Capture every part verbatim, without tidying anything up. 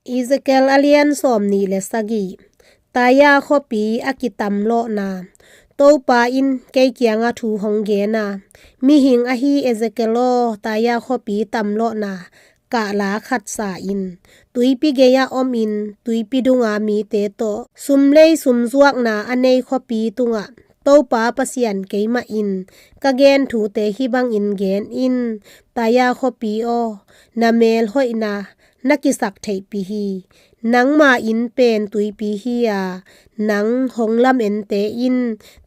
Ezekiel a lian sawmnih le sagih. Taya khuapi a kitamlawhna. Topa in kei kiangah thu hong gen a, mihing ahi Ezekiel aw, Taya khuapi tamlawhna kah la khat sa in. Tuipi gei-ah omin, tuipi dunga mite tawh, sumlei sumzuakna a nei khuapi tungah Topa Pasian keimah in ka gen thute hih bangin gen in. Taya khuapi aw, na melhoihna na kisak theihpih hi. Nangma inn pen tuipi hi a, nang hong lamenten in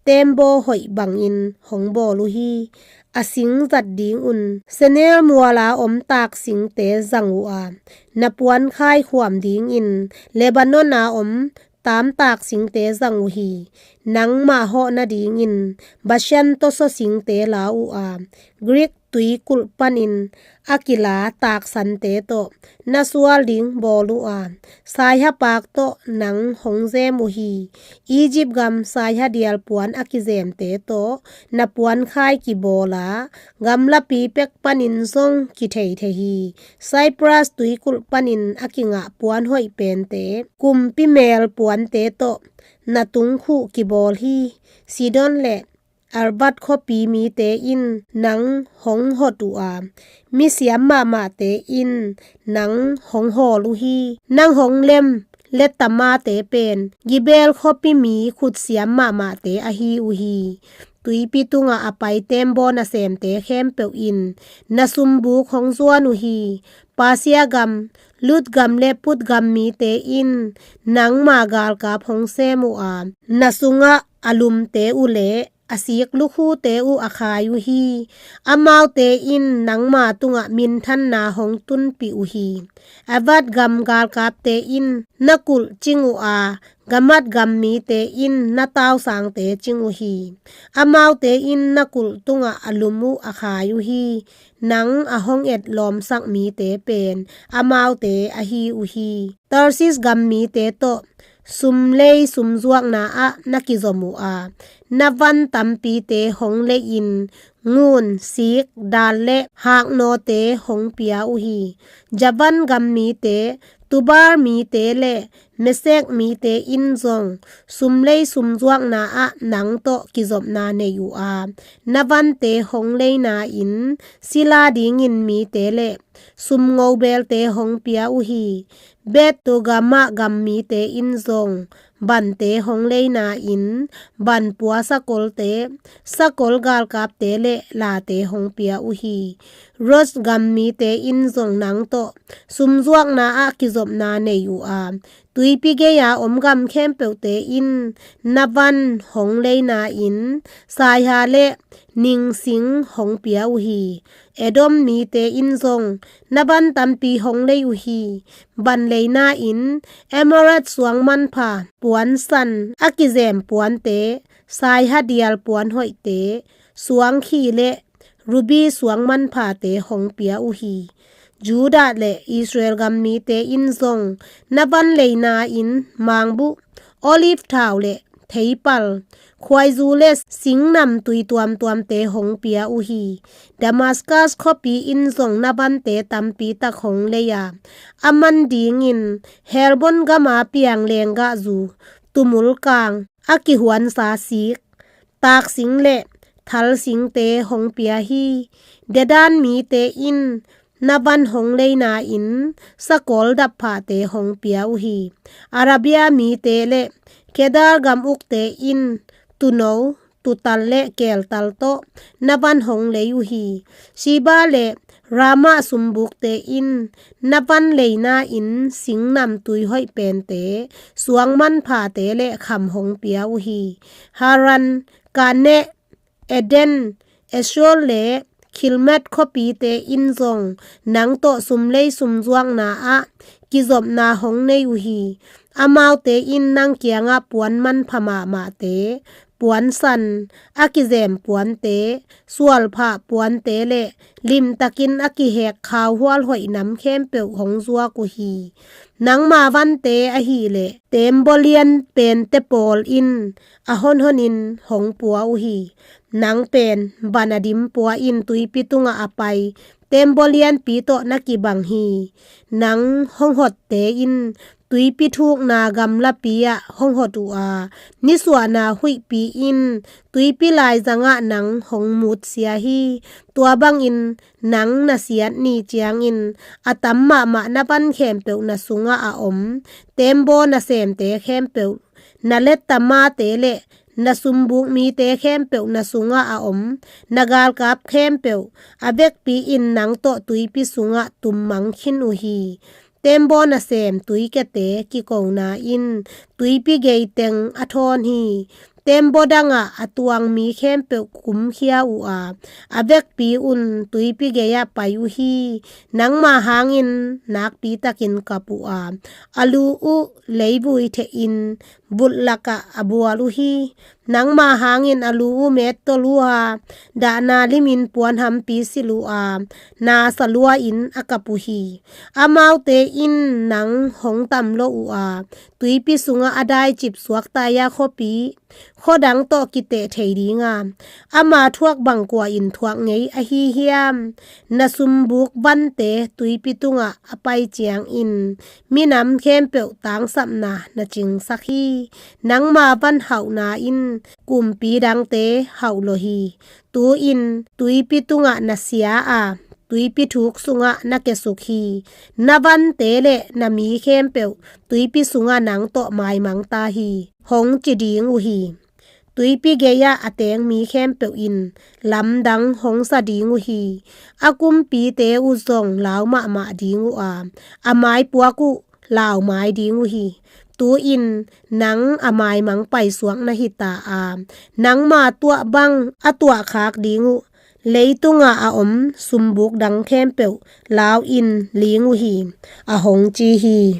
tembaw hoih bangin hong bawl uh hi. A sing zat dingun Senir muala om taksingte zang uh a, na puankhai khuam dingin Lebanon a om taamtak singte zang uh hi. Nangmah hawh nadingin Bashan tawsaw singte la uh a, Greek tuikulh panin a kila taksante tawh na sual ding bawl uh a, saiha paak tawh nang hong zem uh hi. Egypt gam saiha dial puan a kizemte tawh na puankhai kibawl a, gamlapi pek panin zong kithei thei hi. Cyprus tuikulh panin a kingah puan hoih pente, kumpi mel puante tawh na tungkhuh kibawl hi. Sidon le Arvad khuapi mite in nang hong hot uh a, misiam mahmahte in nang hong hawl uh hi. Nang hong lem Letamate pen Gibel khuapi mi khutsiam mahmahte ahi uh hi. Tuipi tungah a pai tembaw nasemte khempeuh in na sumbuk hong zuan uh hi. Persia gam, Lut gam le Put gam mite in nangma galkap hong sem uh a, na sungah a lumte uh le a sik lukhute uh a khai uh hi. Amaute in nangma tungah minthanna hong tunpih uh hi. Arvad gam galkapte in na kulh cing uh a, Gamat gam mite in na tausangte cing uh hi. Amaute in na kulh tungah a lum uh a khai uh hi. Nang a hong et lawmsak mite pen amaute ahi uh hi. Tarsis gam mite tawh sumlei sumzuakna ah na kizom uh a, na van tampite hong lei-in ngun, sik, dal le haknawte hong pia uh hi. Javan gam mite, Tubal mite le Mesek mite in zong sumlei sumzuakna ah nang tawh kizopna nei uh a, na vante hong leina-in sila dingin mite le sumngo belte hong pia uh hi. Bet Togarmah gam mite in zong bante hong leina-in banpua sakolte, sakol galkapte le late hong pia uh hi. Rosh gam mite in zong nang tawh sumzuakna ah kizopna nei uh a, tuipi gei-a om gam khempeuhte in na van hong leina-in saiha le ningsing hong pia uh hi. Edom mite in zong na van tampi hong lei uh hi. Van leina-in emerald suang manpha puansan a kizem puante, saiha dial puan hoihte, suangkhi le rubi suang manphate hong pia uh hi. Judah le Israel gam mite in zong na van leina-in mangbuh, olive thau le theipal, khuaizu le singnamtui tuamtuamte hong pia uh hi. Damascus khuapi in zong na vante tampi tak hong lei a, a man dingin Helbon gama piang lenggahzu, tumulkang, a kihuansa sik, taksing le thalsingte hong pia hi. Dedan mite in na van hong leina-in sakol dapphahte hong pia uh hi. Arabia mite le Kedar gam ukte in tuuno, tuutal le keeltal tawh na van hong lei uh hi. Sheba le Raamah sumbukte in na van leina-in singnamtui hoih pente, suang manphate le kham hong pia uh hi. Haran, Kaneh, Eden, Eshtaol le Kilmad khuapite in zong nang tawh sumlei sumzuakna ah kizopna hong nei uh hi. Amaute in nang kiangah puan manpha mahmahte, puansan, a kizem puante, sualphah puante le limtakin a kihek khauhual hoih nam khempeuh hong zuak uh hi. Nangma vante ahih leh teembaw lian pente pawl in a honhonin hong pua uh hi. Nang pen van a dim pua in tuipi tungah a pai teembaw lianpi tawh na kibang hi. Nang hong hotte in tuipi thukna gamlapi ah hong hot uh a, nisuahna huihpi in tuipi laizangah nang hong mutsia hi. Tua bangin nang na siat ni ciangin a tam mahmah na van khempeuh na sungah a om teembaw nasemte khempeuh, na letta mate le na sumbuk mite khempeuh na sungah a om na galkap khempeuh, a vekpi in nang tawh tuipi sungah tummang khin uh hi. Teembaw nasem tuikete kikona in tuipi geiteng a thawn hi. Teembaw dangah a tuang mi khempeuh kumkhia uh a, a vekpi un tuipi gei-ah pai uh hi. Nangma hangin nakpitakin kap uh a, a lu uh leivui thehin vut lakah a bual uh hi. Nangma hangin a lu uh mettol uh a, dahna limin puanhampi silh uh a, nasa lua-in a kap uh hi. Amaute in nang hong tam lo uh a, tuipi sungah a daicip suakta-a khuapi khuadang tawh kiteh thei dinga, ama thuak bang kua in thuak ngei ahi hiam? Na sumbuk vante tuipi tungah a pai ciangin minam khempeuh tangsapna na cingsak hi. Nangma van hauhna in kumpi dangte hauh lo hi. Tu-in tuipi tungah na sia a, tuipi thuk sungah na kiasuk hi. Na vante le na mi khempeuh tuipi sungah nang tawh maimangta hi, hong ci ding uh hi. Tuipi gei-ah a teng mi khempeuh in lamdang hong sa ding uh hi. A kumpite uh zong lau mahmah ding uh a, a maipuak uh laumai ding uh hi. Tu-in nang a maimang paisuak na hita a, nangma tuah bang a tuahkhak ding uh leitungah a om sumbuk dang khempeuh lau-in ling uh hi, a hong ci hi.